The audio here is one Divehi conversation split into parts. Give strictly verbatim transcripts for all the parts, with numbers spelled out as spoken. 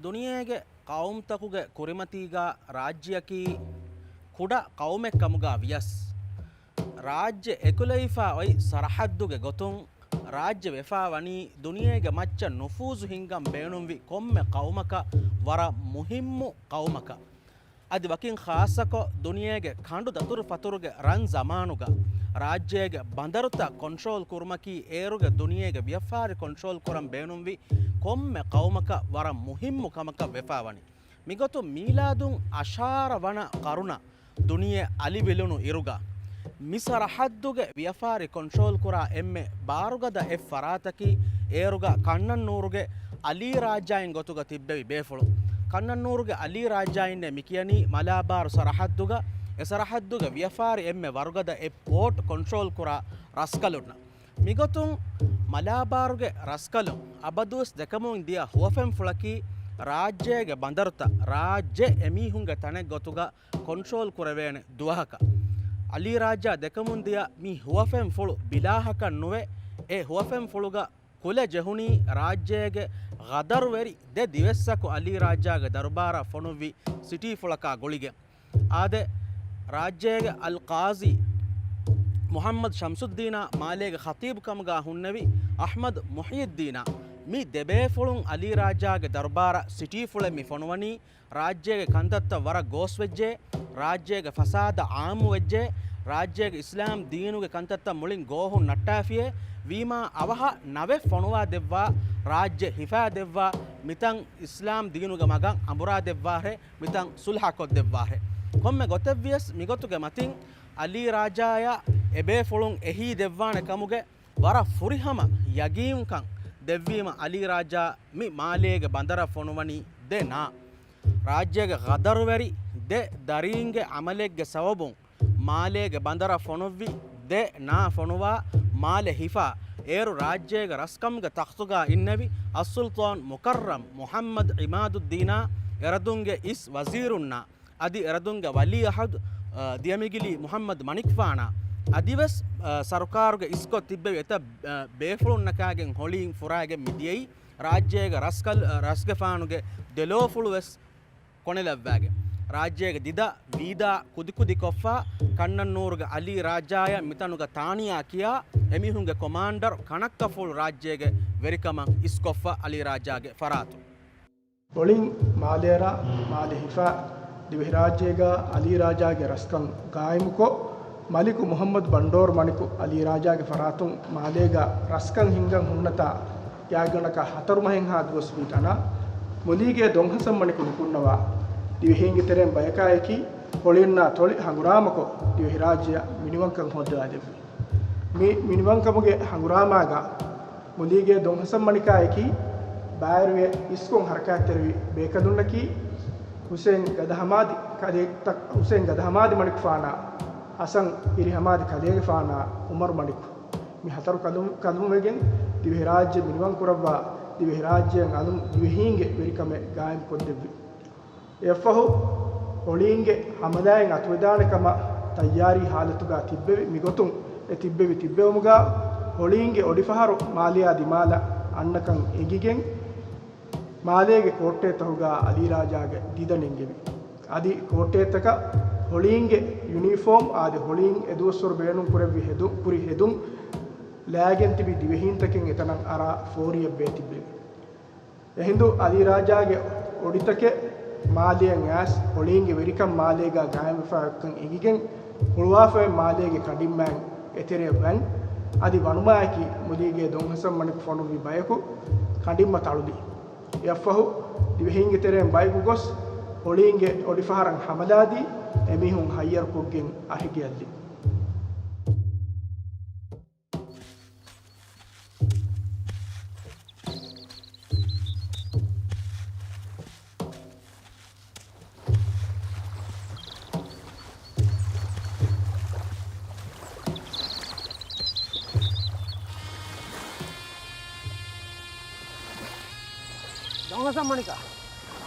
ދުނިޔޭގެ ޤައުމުތަކުގެ ކުރިމަތީގާ ރާއްޖެއަކީ ކުޑަ ޤައުމެއް ކަމުގާ ވިޔަސް، ރާއްޖެ އެކުލެވިފާ އޮތް ސަރަޙައްދުގެ ގޮތުން ރާއްޖެ ވެފާ ވަނީ ދުނިޔޭގެ މައްޗަށް ނުފޫޒު ހިންގަން ބޭނުންވި ކޮންމެ ޤައުމަކަށް ވަރަށް މުހިއްމު ޤައުމަކަށް. އަދި ވަކިން ޚާއްޞަކޮށް، ދުނިޔޭގެ ކަނޑު ދަތުރު ފަތުރުގެ ރަން ޒަމާނުގަ ރާއްޖޭގެ ބަނދަރުތައް ކޮންޓްރޯލް ކުރުމަކީ އޭރުގެ ދުނިޔޭގެ ވިޔަފާރި ކޮންޓްރޯލް ކުރަން ބޭނުންވި ކޮންމެ ޤައުމަކަށް ވަރަށް މުހިއްމު ކަމަކަށް ވެފާވަނީ. މިގޮތުން މީލާދުން އަށާރަ ވަނަ ޤަރުނަށް ދުނިޔެ އަލިވިލުނު އިރުގަ، މި ސަރަޙައްދުގެ ވިޔަފާރި ކޮންޓްރޯލް ކުރާ އެންމެ ބާރުގަދަ އެއް ފަރާތަކީ، އޭރުގަ ކަންނަންނޫރުގެ އަލީ ރާއްޖާއިން ގޮތުގަ ތިއްބެވި ބޭފުޅުން. ކަންނަންނޫރުގެ އަލީ ރާއްޖާއިންނޭ މިކިޔަނީ މަލާބާރު ސަރަޙައްދުގަ، އެ ސަރަޙައްދުގެ ވިޔަފާރި އެންމެ ވަރުގަދަ އެއް ޕޯޓް ކޮންޓްރޯލް ކުރާ ރަސްކަލުންނަށް. މިގޮތުން މަލާބާރުގެ ރަސްކަލުން އަބަދުވެސް ދެކަމުން ދިޔަ ހުވަފެންފުޅަކީ، ރާއްޖޭގެ ބަނދަރުތައް ރާއްޖެ އެމީހުންގެ ތަނެއް ގޮތުގަ ކޮންޓްރޯލް ކުރެވޭނެ ދުވަހަކަށް. އަލީ ރާއްޖާ ދެކަމުން ދިޔަ މި ހުވަފެންފުޅު ބިލާހަކަށް ނުވެ، އެ ހުވަފެންފުޅުގަ ކުލަ ޖެހުނީ ރާއްޖޭގެ ޣަދަރުވެރި ދެ ދިވެއްސަކު އަލީ ރާއްޖާގެ ދަރުބާރަށް ފޮނުއްވި ސިޓީފުޅަކާ ގުޅިގެން. އާދެ، ރާއްޖޭގެ އަލް ޤާޟީ މުޙައްމަދު ޝަމްސުއްދީނާ މާލޭގެ ޚަޠީބު ކަމުގާ ހުންނެވި އަޙްމަދު މުޙްޔިއްދީނާ މި ދެބޭފުޅުން އަލީ ރާއްޖާގެ ދަރުބާރަށް ސިޓީފުޅެއް މި ފޮނުވަނީ، ރާއްޖޭގެ ކަންތައްތައް ވަރަށް ގޯސްވެއްޖެ، ރާއްޖޭގެ ފަސާދަ އާއްމުވެއްޖެ، ރާއްޖޭގެ އިސްލާމް ދީނުގެ ކަންތައްތައް މުޅިން ގޯހުން ނައްޓާފިޔޭ، ވީމާ އަވަހަށް ނަވެއް ފޮނުވާ ދެއްވާ، ރާއްޖެ ހިފާ ދެއްވާ، މިތަން އިސްލާމް ދީނުގެ މަގަށް އަނބުރާ ދެއްވާހެ، މިތަން ސުލްހަ ކޮށްދެއްވާހެ. ކޮންމެ ގޮތެއްވިޔަސް މިގޮތުގެ މަތިން އަލީ ރާއްޖާޔާ އެބޭފުޅުން އެހީ ދެއްވާނެ ކަމުގެ ވަރަށް ފުރިހަމަ ޔަގީންކަން ދެއްވީމަ އަލީ ރާއްޖާ މި މާލޭގެ ބަނދަރަށް ފޮނުވަނީ ދެ ނާ. ރާއްޖޭގެ ޣަދަރުވެރި ދެ ދަރީންގެ އަމަލެއްގެ ސަބަބުން މާލޭގެ ބަނދަރަށް ފޮނުއްވި ދެ ނާ ފޮނުވާ މާލެ ހިފާ އޭރު ރާއްޖޭގެ ރަސްކަމުގެ ތަޚްތުގާ އިންނެވި އައްސުލްޠާން މުކައްރަމް މުޙައްމަދު ޢިމާދުއްދީނާ އެރަދުންގެ އިސް ވަޒީރުންނާ އަދި އެރަދުންގެ ވަލީ އަހަދު، އަ، ދިޔަމިގިލީ މުޙައްމަދު މަނިކުފާނާ އަދިވެސް، އަ، ސަރުކާރުގެ އިސްކޮށް ތިއްބެވި އެތައް، އަ، ބޭފުޅުންނަކާގެން ހޮޅީން ފުރާގެން މިދިޔައީ ރާއްޖޭގެ ރަސްކަލް-، އަ، ރަސްގެފާނުގެ ދެލޯފުޅު ވެސް ކޮނެލައްވާގެން. ރާއްޖޭގެ ދިދަ ވީދާ ކުދިކުދިކޮށްފާ، ކަންނަންނޫރުގެ އަލީ ރާއްޖާޔަށް މިތަނުގަ ތާނިޔާ ކިޔާ، އެމީހުންގެ ކޮމާންޑަރު ކަނައްކަފުޅު ރާއްޖޭގެ ވެރިކަމަށް އިސްކޮށްފަ އަލީ ރާއްޖާގެ ފަރާތުން. ހޮޅިން މާލޭރާ މާލެ ހިފާ، ދިވެހިރާއްޖޭގާ އަލީ ރާއްޖާގެ ރަސްކަން ގާއިމުކޮށް، މަލިކު މުޙައްމަދު ބަންޑޯރު މަނިކު އަލީ ރާއްޖާގެ ފަރާތުން މާލޭގާ ރަސްކަން ހިންގަން ހުންނަތާ، ގާތްގަނޑަކަށް ހަތަރު މަހެއްހާ ދުވަސް ވީ ތަނާ، މުލީގޭ ދޮން ހަސަން މަނިކު ނުކުންނަވާ، ދިވެހީންގެ ތެރެއިން ބަޔަކާއެކީ، ހޮޅިންނާ ތޮޅި ހަނގުރާމަކޮށް، ދިވެހިރާއްޖެއަށް މިނިވަންކަން ހޯއްދަވާދެއްވި. މި މިނިވަންކަމުގެ ހަނގުރާމާގާ މުލީގޭ ދޮން ހަސަން މަނިކާއެކީ، ބާއިރުވެ އިސްކޮށް ހަރަކާތްތެރިވި ބޭކަލުންނަކީ، ހުސެން ގަދަހަމާދި ކަލޭ-، ތަ-، ހުސެން ގަދަހަމާދި މަނިކުފާނާ، ހަސަން ހިރިހަމާދި ކަލޭގެފާނާ، އުމަރު މަނިކު. މި ހަތަރު ކަލުން-، ކަލުންވެގެން ދިވެހިރާއްޖެ މިނިވަން ކުރައްވާ، ދިވެހިރާއްޖެއަށް އަލުން ދިވެހީންގެ ވެރިކަމެއް ގާއިމް ކޮށްދެއްވި. އެއަށްފަހު، ހޮޅީންގެ ހަމަލާއިން އަތުވެދާނެ ކަމަށް ތައްޔާރީ ހާލަތުގާ ތިއްބެވި. މިގޮތުން އެ ތިއްބެވި ތިއްބެވުމުގާ، ހޮޅީންގެ އޮޑިފަހަރު މާލެއާ ދިމާލަށް އަންނަކަން އެނގިގެން، މާލޭގެ ކޯއްޓެއްތަކުގާ އަލީ ރާޖާގެ ދިދަ ނެންގެވި. އަދި ކޯއްޓެއްތަކަށް ހޮޅީންގެ ޔުނީފޯމް އާދެ، ހޮޅީން އެދުވަސްވަރު ބޭނުން ކުރެއްވި ހެދު-، ކުރި ހެދުން ލާގެން ތިބި ދިވެހީންތަކެއް އެތަނަށް އަރާ ފޯރިއެއް ބޭތިއްބެވި. އެހިނދު އަލީ ރާޖާގެ އޮޑިތަކެއް މާލެއަށް އައިސް، ހޮޅީންގެ ވެރިކަން މާލޭގާ ގާއިމްވެފައިކަން އެނގިގެން، ހުޅުވާފައި މާލޭގެ ކަނޑިންމާއިން އެތެރެއަށް ވަން. އަދި ވަނުމާއެކީ، މުލީގޭ ދޮން ހަސަން މަނިކު ފޮނުއްވި ބަޔަކު ކަނޑިންމަ ތަޅުލި. އެއަށްފަހު، ދިވެހީންގެ ތެރެއިން ބަޔަކު ގޮސް، ހޮޅީންގެ އޮޑިފަހަރަށް ހަމަލާދީ، އެމީހުން ހައްޔަރުކޮށްގެން އަހިގެއަށްލި. ދޮންހަސަން މަނިކާ،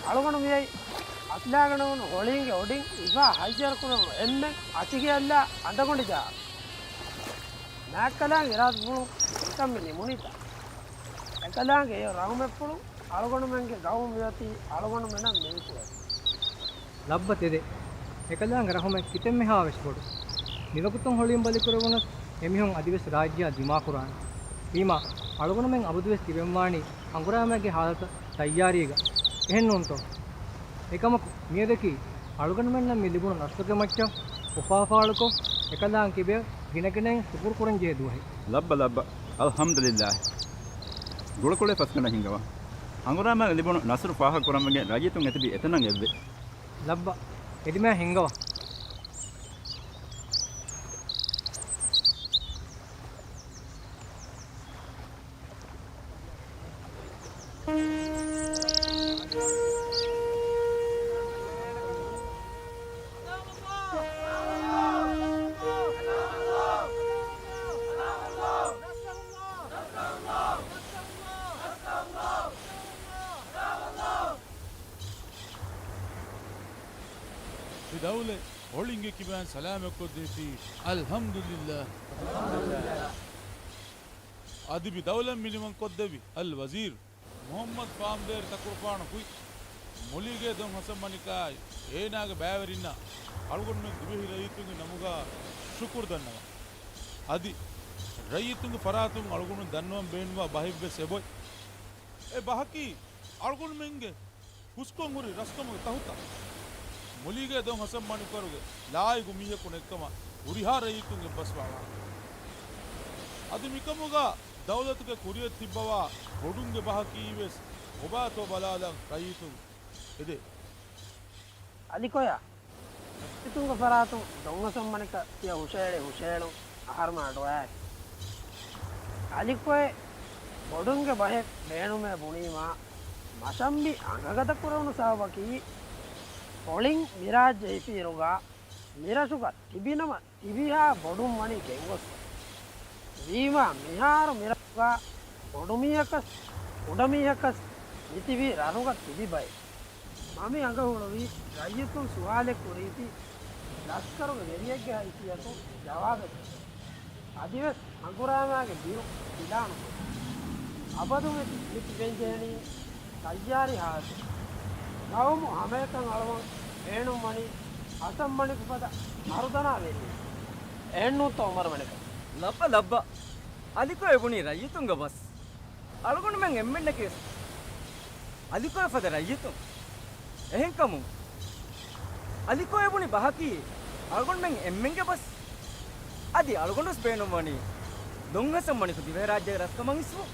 އަޅުގަނޑު މިއައީ އަތިލާގަނޑުވުނު ހޮޅީންގެ އޮޑިން އިފާ ހައްޔަރުކުރަމުން އެންމެން އަތިގެއަށްލާ އަނދަގޮނޑި ޖަހާ. މާތްކަލާނގެ އިރާދަފުޅުން މިކަން މި ނިމުނީތަ؟ އެކަލާނގެ އެޔޮ ރަހުމަތްފުޅުން އަޅުގަނޑުމެންގެ ގައުމު މިއޮތީ އަޅުގަނޑުމެންނަށް މިލްކުވެ. ލައްބަ ތެދެއް. އެކަލާނގެ ރަހުމެއް ކިތަންމެހާވެސް ބޮޑު. މިވަގުތުން ހޮޅިއިން ބަލިކުރެވުނަސް، އެމީހުން އަދިވެސް ރާއްޖެއާ ދިމާކުރާނެ. ވީމާ، އަޅުގަނޑުމެން އަބަދުވެސް ތިބެންވާނީ ހަނގުރާމައިގެ ހާލަތަށް ތައްޔާރީގަ. އެހެންނޫންތޯ؟ އެކަމަކު، މިއަދަކީ އަޅުގަނޑުމެންނަށް މި ލިބުނު ނަޞްރުގެ މައްޗަށް އުފާފާޅުކޮށް، އެކަލާނގެ ކިބަޔަށް ގިނަގިނައިން ޝުކުރު ކުރަންޖެހޭ ދުވަހެއް. ލައްބަ ލައްބަ. އަލްޙަމްދުލިއްލާހި. ގުޅުކުޅެ ފަސްގަނޑަށް ހިންގަވާ. ހަނގުރާމައަށް ލިބުނު ނަޞްރު ފާހަގަކުރަންވެގެން ރައްޔިތުން އެތިބީ އެތަނަށް އެއްވެ. ލައްބަ، އެދިމާ ހިންގަވާ. މި ދައުލަތް ހޮޅިންގެ ކިބައިން ސަލާމަތްކޮށްދީފީ. އަލްޙަމްދުލިއްލާހް. އަދި މި ދައުލަތް މިނިވަން ކޮށްދެއްވި އަލް ވަޒީރު މުޙައްމަދު ފާމްދޭރި ތަކުރުފާނު ކުއި މުލީގޭ ދޮން ހަސަން މަނިކާއި އޭނާގެ ބައިވެރިންނަށް އަޅުގަނޑުމެން ދިވެހި ރައްޔިތުންގެ ނަމުގަ ޝުކުރު ދަންނަވަން. އަދި ރައްޔިތުންގެ ފަރާތުން އަޅުގަނޑު ދަންނަވަން ބޭނުންވާ ބަހެއްވެސް އެބޮތް. އެ ބަހަކީ އަޅުގަނޑުމެންގެ ހުސްކޮށް ހުރި ރަސްކަމުގެ ތަހުތައް މުލީގޭ ދޮން ހަސަން މަނިކުފަރުގެ ލާއިގު މީހަކު ނެތްކަމަށް ހުރިހާ ރައްޔިތުން އެއްބަސްވާ ވާނެ. އަދި މިކަމުގަ ދައުލަތުގެ ކުރިއަށް ތިއްބަވާ ބޮޑުންގެ ބަހަކީވެސް އޮބާތޯ ބަލާލަން ރައްޔިތުން އެދޭ. އަލިކޮޔާ، ރައްޔިތުންގެ ފަރާތުން ދޮންހަސަން މަނިކަށް ތިޔަ ހުށައެޅި ހުށައެޅުން އަހަރުމެން އަޑުއައިފި. އަލިކޮއެ ބޮޑުންގެ ބަހެއް ބޭނުމޭ ބުނީމާ، މަށަނބި އަނގަގަދަ ކުރެވުނު ސަބަބަކީ، ހޮޅިން މިރާއްޖެ ހިފިއިރުގަ މިރަށުގަ ތިބިނަމަ ތިބިހާ ބޮޑުން ވަނީ ގެންގޮސްފަ. ވީމާ މިހާރު މިރަށުގަ ބޮޑުމީހަކަސް، ކުޑަމީހަކަސް މިތިބީ ރަށުގަ ތިބި ބައެއް. މަ މި އަނގަ ހުޅުވީ ރައްޔިތުން ސުވާލެއް ކުރީތީ، ލަސްކަރުގެ ވެރިއެއްގެ ހައިސިއްޔަތުން ޖަވާބެއް ދެން. އަދިވެސް ހަނގުރާމައިގެ ބިރު ފިލާނުކޮށް، އަބަދު މި ތި-، މި ތިބެންޖެހެނީ ތައްޔާރީ ހާލަތު. ގައުމު ހަމައެކަން އަޅުވަން ބޭނުންވަނީ ހަސަން މަނިކު ފަދަ ހަރުދަނާ ވެރިއެއް. އެހެންނޫންތޯ އުމަރު މަނިކު؟ ލައްބަ ލައްބަ. އަލިކޮއެ ބުނީ ރައްޔިތުންގެ ބަސް. އަޅުގަނޑުމެން އެންމެންނަކީވެސް އަލިކޮއެ ފަދަ ރައްޔިތުން. އެހެންކަމުން އަލިކޮއެ ބުނި ބަހަކީ އަޅުގަނޑުމެން އެންމެންގެ ބަސް. އަދި އަޅުގަނޑުވެސް ބޭނުންވަނީ ދޮންހަސަން މަނިކު ދިވެހިރާއްޖޭގެ ރަސްކަމަށް އިސްވުން.